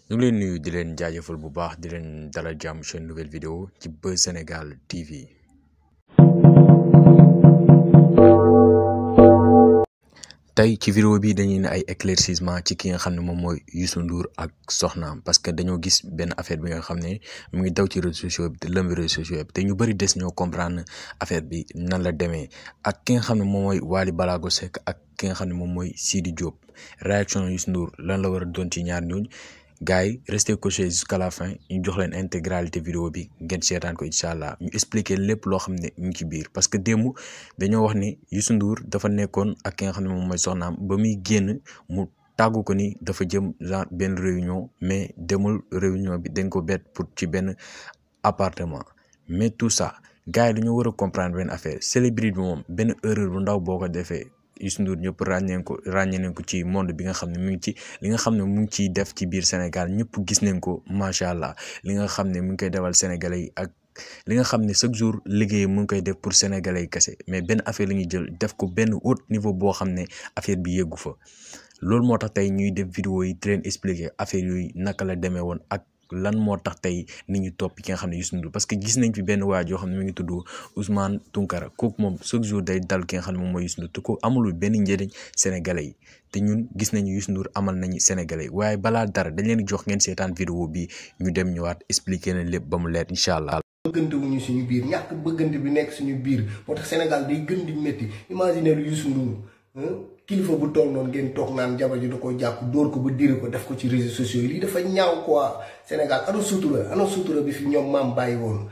ñu ngi leen nuyu di leen jaajëfal bu baax di leen dalal jàmm seen nouvelle vidéo ci Buzz Sénégal TV. tey ci vidéo bi dañuy ne ay éclaircissement ci ki nga xam ne moom mooy Youssou Ndour ak soxnaam parce que dañoo gis benn affaire bi nga xam ne mu ngi daw ci réseaux sociaux bi te lëmb réseaux sociaux bi te ñu bëri des ñoo comprendre affaire bi nan la demee ak ki nga xam ne moom mooy Wally Ballago Seck ak ki nga xam ne moom mooy Sidi Diop réaction Youssou Ndour lan la war a doon ci ñaar ñooñu. gars yi restez coché jusqu'à la fin ñu jox leen intégralité vidéo bi ngeen seetaan ko incha allah ñu expliquer lépp loo xam ne ñu ngi ci biir parce que démb dañoo wax ni Youssou Ndour dafa nekkoon ak ki nga xam ne moom mooy soxnaam ba muy génn mu tàggu ko ni dafa jëm genre benn réunion mais demul réunion bi dañ ko bett pour ci benn appartement mais tout ça gars yi dañoo war a comprendre benn affaire célébrité bi moom benn erreur bu ndaw boo ko defee. Youssou Ndour ñëpp ràññee nañ ko ci monde bi nga xam ne mu ngi ci li nga xam ne mu ngi ciy def ci biir Sénégal ñëpp gis nañ ko macha allah li nga xam ne mu ngi koy defal sénégalais yi ak li nga xam ne chaque jour liggéey mu ngi koy def pour sénégalais yi kese mais benn affaire la ñuy jël def ko benn haut niveau boo xam ne affaire bi yeggu fa loolu moo tax tey ñuy def vidéo yi di leen expliquer affaire yooyu naka la demee woon ak lan moo tax tey nit ñu topp ki nga xam ne Youssou Ndour parce que gis nañ fi benn waay yoo xam ne mu ngi tudd Ousmane Tounkara kooku moom chaque jour day dal ki nga xam ne moom mooy Youssou Ndour te ko amulul benn njëriñ sénégalais yi te ñun gis nañu Youssou Ndour amal nañu sénégalais yi waaye balaa dara dañ leen di jox ngeen seetaan vidéo bi ñu dem ñëwaat expliquer leen lépp ba mu leer incha allah. bëggante wuñu suñu biir ñàkk bëggante bi nekk suñu biir moo tax Sénégal day gën di métti imaginer lu Youssou Ndour kilifa bu toll noonu ngeen toog naan jabar ji da ko jàpp dóor ko ba diri ko def ko ci réseaux sociaux yi lii dafa ñaaw quoi Sénégal ana sutura bi fi ñoom maam bàyyi woon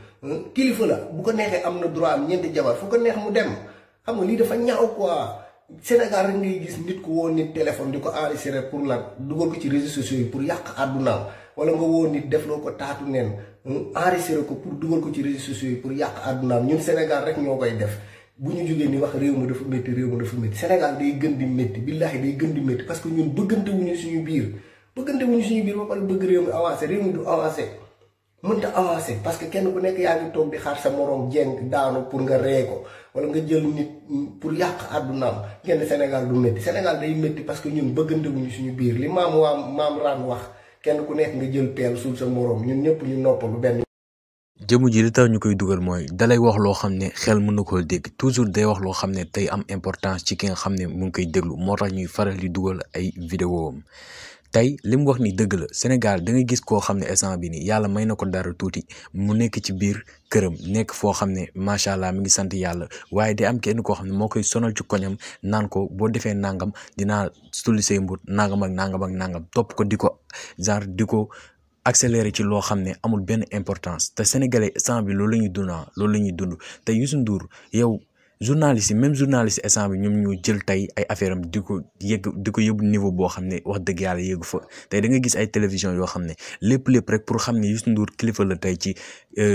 kilifa la bu ko neexee am na droit am ñeenti jabar fu ko neex mu dem xam nga lii dafa ñaaw quoi Sénégal rek ngay gis nit ku woo nit téléphone di ko enregistrer pour lan dugal ko ci réseaux sociaux yi pour yàq àddunaam wala nga woo nit def loo ko taatu neen enregistrer ko pour dugal ko ci réseaux sociaux yi pour yàq àddunaam ñun Sénégal rek ñoo koy def bu ñu jógee ni wax réew mi dafa métti Sénégal day gën di métti billaahi day gën di métti parce que ñun bëggante wuñu suñu biir ba pare bëgg réew mi avancé réew mi du avancé mënta avancé parce que kenn ku nekk yaa ngi toog di xaar sa moroom jeng daanu pour nga ree ko wala nga jël nit pour yàq àddunaam kenn Sénégal du métti Sénégal day métti parce que ñun bëggante wuñu suñu biir li maam raan wax kenn ku nekk nga jël peel suul sa moroom ñun ñëpp ñu noppalu benn. jëmu ji li tax ñu koy dugal mooy dalay wax loo xam ne xel mën na koo dégg toujours day wax loo xam ne tey am importance ci ki nga xam ne mu ngi koy déglu moo tax ñuy faral di dugal ay vidéo am tey li mu wax ni dëgg la Sénégal da nga gis koo xam ne instant bi nii yàlla may na ko dara tuuti mu nekk ci biir këram nekk foo xam ne macha allah mi ngi sant yàlla waaye di am kenn koo xam ne moo koy sonal ci koñam naan ko boo defee nangam dinaa sulli say mbut nangam ak nangam topp ko di ko genre di ko. accéléré ci loo xam ne amul benn importance te sénégalais instant bi loolu la ñuy dund te Youssou Ndour yow journaliste yi même journaliste instant bi ñoom ñoo jël tey ay affaire am di ko yóbbu niveau boo xam ne wax dëgg yàlla yéegu fa tey da nga gis ay télévision yoo xam ne lépp rek pour xam ne Youssou Ndour kilifa la tey ci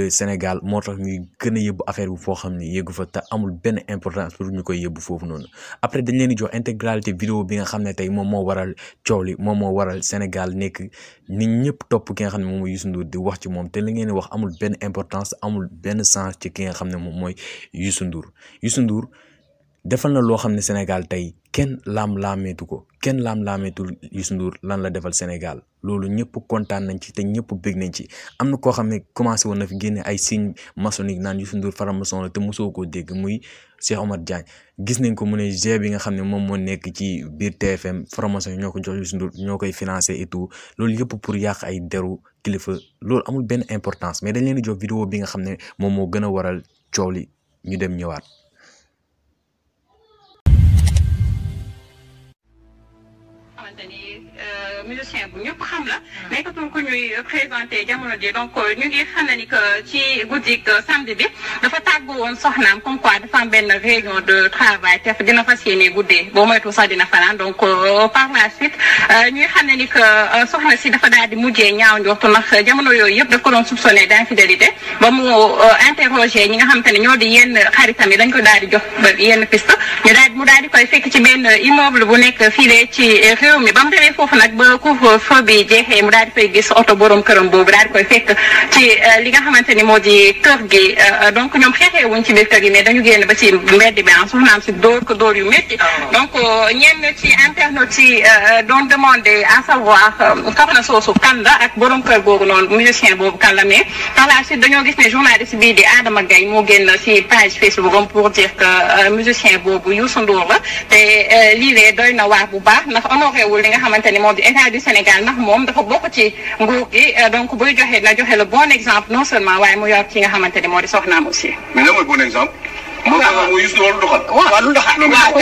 Sénégal moo tax ñuy gën a yóbbu affaire bi foo xam ne yéegu fa te amul benn importance pour ñu koy yóbbu foofu noonu après dañ leen di jox intégralité vidéo bi nga xam ne tey moom moo waral coow li moom moo waral Sénégal nekk nit ñëpp topp ki nga xam ne moom mooy Youssou Ndour di wax ci moom te li ngeen di wax amul benn importance amul benn sens ci ki nga xam ne moom mooy Youssou Ndour Youssou Ndour defal na loo xam ne Sénégal tey kenn laam-laameetu ko kenn laam-laameetul Youssou Ndour lan la defal Sénégal loolu ñëpp kontaan nañ ci te ñëpp bég nañ ci am na koo xam ne commencé woon na fi génne ay signe maçonnique naan Youssou Ndour franc-maçon la te mosoo koo dégg muy Cheikh Omar Diagne gis nañ ko mu ne G bi nga xam ne moom moo nekk ci biir TFM franc-maçon ñoo ko jox Youssou Ndour ñoo koy financé et tout loolu yëpp pour yàq ay deru kilifa loolu amul benn importance mais dañ leen di jox vidéo bi nga xam ne moom moo gën a waral coow li ñu dem ñëwaat. musicien bu ñëpp xam la nekkatul ko ñuy présenté jamono ji donc ñu ngi xam ne ni que ci guddik samedi bi dafa tàggu woon soxnaam comme quoi dafa am benn réunion de travail te dina fas yéene guddee boo moytu sax dina fanaan donc par la suite ñuy xam ne ni que soxna si dafa daal di mujjee ñaaw njortu ndax jamono yooyu yëpp daf ko doon soupçonné d'infidélité ba mu interroger ñi nga xam te ne ñoo di yenn xaritam yi dañ ko daal di jox yenn piste mu daal di koy fekk ci benn immeuble bu nekk fii ci réew mi ba mu demee foofu nag ba couvre-feu bi jeexee mu daal di koy gis oto borom këram boobu daal di koy fekk ci li nga xamante ni moo di kër gi donc ñoom xeexee wuñ ci biir kër gi mais dañu génn ba ci mbedd bi soxnaam si dóor ko dóor yu métti donc ñenn ci internautes yi doon demandé à savoir soxna soosu kan la ak borom kër googu noonu musicien boobu kan la mais par la suite dañoo gis ne journaliste bii di Adama Gaye moo génn ci page Facebook am pour dire que musicien boobu Youssou Ndour la te lii lee doy na waar bu baax ndax honoré wul li nga xamante ni moo di état du Sénégal ndax moom dafa bokk ci nguur gi donc buy joxe na joxe le bon exemple non seulement waaye mu yor ci nga xamante ni moo di soxnaam aussi. mais lan mooy bon exemple. waaw mooy Youssou Ndour doxal. waaw lu doxal waaw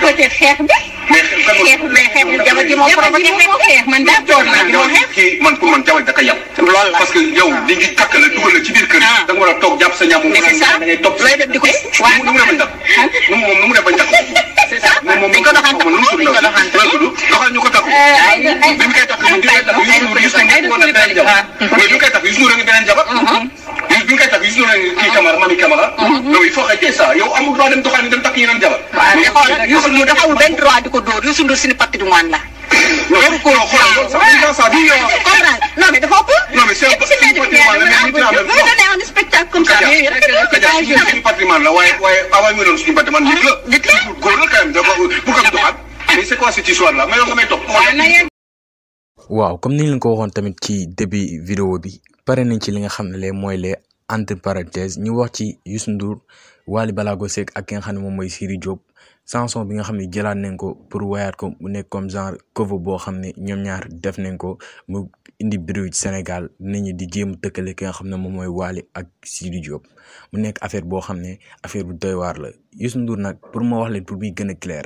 côté xeex bi. xeex bi jabar ji moo provoqué xeex man d'accord naa kii man pour man jabar da ka yab. loolu la parce que yow li ngi takk la dugal la ci biir kër da nga war a toog jàpp sa ñaam. mais c'est ça da ngay topp looy def di ko waaw nu mu def bañ takk. nu mu def bañ takk. c'est ça moom dañ ko doxantu doxal ñu ko takk. bi mu koy takk ñu koy takk Youssou Ndour woon na beneen jabar. mais bi mu koy takk Youssou Ndour a ngi beneen jabar. bi mu koy takk Youssou Ndour a ngi kii Camara mami Camara. donc il faut arrêter ça yow amul droit dem doxal ni dem takk yeneen jabar. waaw mais xoolal Youssou Ndour dafa amul benn droit di ko dóor Youssou Ndour suñu patrimoine la. non mais dafa ëpp. non mais c'est un spectacle comme ça. suñu patrimoine la waaye avant ñu doon suñu patrimoine nit la. góor la quand même dafa bu ko doxal mais c'est quoi cette histoire là mais yow nga may topp. waaw comme ni ñu leen ko waxoon tamit ci début vidéo bi pare nañ ci li nga xam ne lee mooy les entre parenthèses ñu wax ci Youssou Ndour Wally Ballago Seck ak ki nga xam ne moom mooy Sidy Diop chanson bi nga xam ne jëlaat nañ ko pour wayaat ko mu nekk comme genre cover boo xam ne ñoom ñaar def nañ ko mu indi bruit ci Sénégal nit ñi di jéem tëkkale ki nga xam ne moom mooy Wally ak Sidy Diop mu nekk affaire boo xam ne affaire bu doy waar la Youssou Ndour nag pour ma wax leen pour muy gën a clair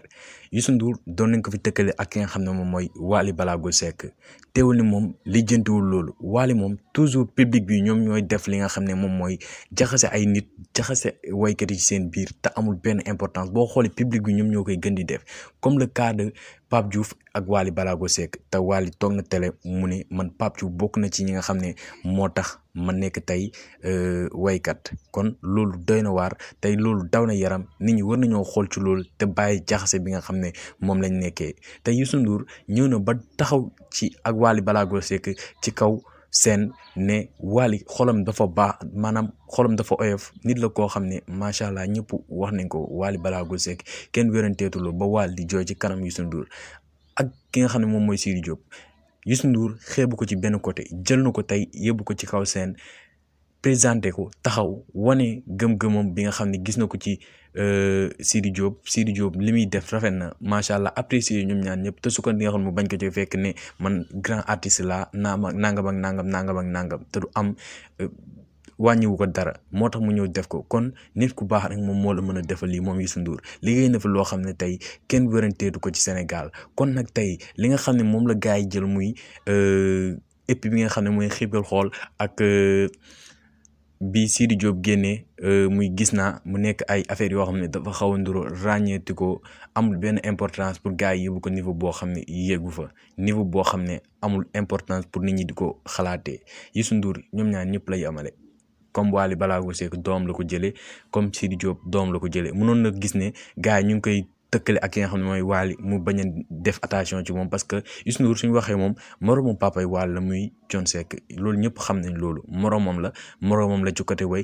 Youssou Ndour doon nañ ko fi tëkkale ak ki nga xam ne moom mooy Wally Ballago Seck teewul ni moom lijjantiwul loolu Wally moom toujours public bi ñoom ñooy def li nga xam ne moom mooy jaxase ay nit jaxase waykat yi ci seen biir te amul benn importance boo xoolee public bi ñoom ñoo koy gën di def comme le cas de Pape Diouf ak Wally Ballago Seck te Wally toog na télé mu ne man Pape Diouf bokk na ci ñi nga xam ne moo tax ma nekk tey waykat kon loolu doy na waar tey loolu daw na yaram nit ñi war nañoo xool ci loolu te bàyyi jaxase bi nga xam ne moom lañ nekkee te Youssou Ndour ñëw na ba taxaw ci ak Wally Ballago Seck ci kaw seen ne Wally xolam dafa baax maanaam xolam dafa oyof nit la koo xam ne macha allah ñëpp wax nañ ko Wally Ballago Seck kenn wéranteetuloo ba Wally di jooy ci kanam Youssou Ndour ak ki nga xam ne moom mooy Sidy Diop Youssou Ndour xeebu ko ci benn côté jël na ko tey yóbbu ko ci kaw seen présenté ko taxaw wane gëm-gëmam bi nga xam ne gis na ko ci Sidy Diop li muy def rafet na macha allah apprécié ñoom ñaan ñëpp te su ko neexoon mu bañ ko ci fekk ne man grand artiste la nangam ak nangam te du am wàññiwu ko dara moo tax mu ñëw def ko kon nit ku baax rek moom moo la mën a defal lii moom Youssou Ndour liggéey na fa loo xam ne tey kenn wéranteetu ko ci Sénégal kon nag tey li nga xam ne moom la gars yi jël muy épi bi nga xam ne mooy xiibal xool ak bi Sidy Diop génnee muy gis naa mu nekk ay affaires yoo xam ne dafa xaw a nduro ràññeeti ko amul benn importance pour gars yi yóbbu ko niveau boo xam ne yéegu fa niveau boo xam ne amul importance pour nit ñi di ko xalaatee Youssou Ndour ñoom ñaar ñëpp lay amale comme Wally Ballago Seck doom la ko jëlee comme Sidy Diop doom la ko jëlee mënoon na gis ne gars yi ñu ngi koy tëkkale ak ki nga xam ne mooy Wally mu bañ a def attention ci moom parce que Youssou Ndour suñu waxee moom moroomam papay Wally la muy Thione Seck loolu ñëpp xam nañ loolu moroomam la ci côté way